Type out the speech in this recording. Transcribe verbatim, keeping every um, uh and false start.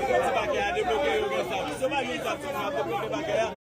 Ti pakè a debloke yo konsa. Si se pa yon zam, se yon ap debloke pakè a.